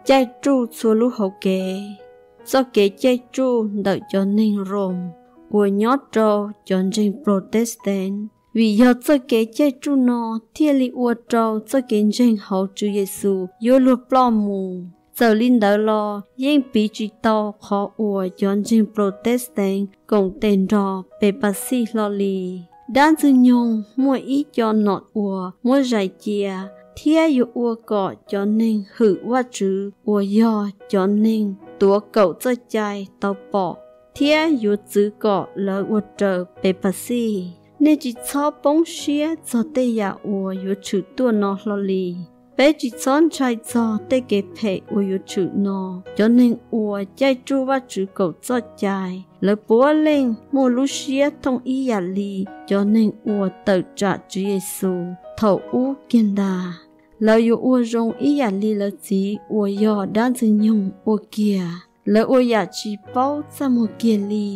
Caij tsuj txhua lub hauv kev. Txoj kev caij tsuj ntawm cov neeg Roos uas nyob rau cov ntseeg Protestant, vim yog txoj kev caij tsuj no thiaj li ua rau txoj kev ntseeg hauv Tswv Yexus yuav luag ploj mus. Txawm li ntawd los yeej piv tsis tau qhov uas cov ntseeg Protestant koom tes nrog Pes Pas Xij hlo li. Dab Ntxwg nyoog muaj ib co nom uas muab zais cia, thiab yuav ua kom cov neeg hwm Vajtswv uas yog cov neeg tuav Kaum Txoj Cai tau pom, thiab yuav txwv kom lawv ua raws Pes Pas Xij. Nej tsis txhob poob siab txog tej yam uas yuav tshwm tuaj no hlo li. Peb tsis txhob ntshai txog tej kev phem uas yuav tshwm no. Cov neeg uas caij tsuj Vajtswv Kaum Txoj Cai, lawv puav leej muaj lub siab thooj ib yam li cov neeg uas tawm tsam Tswv Yexus thaum ub kiag ntag. Lawv yuav ua zoo ib yam li lawv Txiv uas yog Dab Ntxwg nyoog ua kiag. Lawv ua yam tsis paub txaj muag kiag li.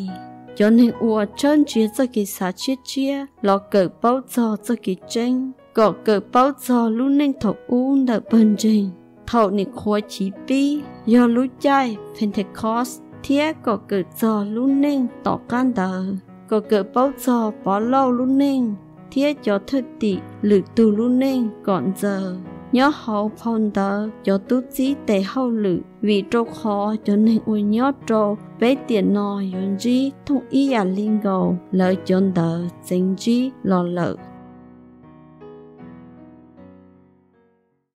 Cov neeg uas tshawb nrhiav txoj kev xav tshiab tshiab los kawm paub txog txoj kev tseeb, kom kawm paub txog lub neej thaum ub ntawm Pawg Ntseeg thaum nim qhuav chiv pib, yog lub caij Pentecost, thiab kom kawm txog lub neej tom qab ntawd, kom kawm paub txog Povlauj lub neej thiab cov thwj tim lwm tus lub neej kom ntxaws. Nyob hauv phau ntawv Cov Tub Txib Tes Hauj Lwm, vim rau qhov cov neeg uas nyob rau peb tiam no yuav ntsib thooj ib yam li nkaus lawv cov ntawd txeev ntsib los lawm.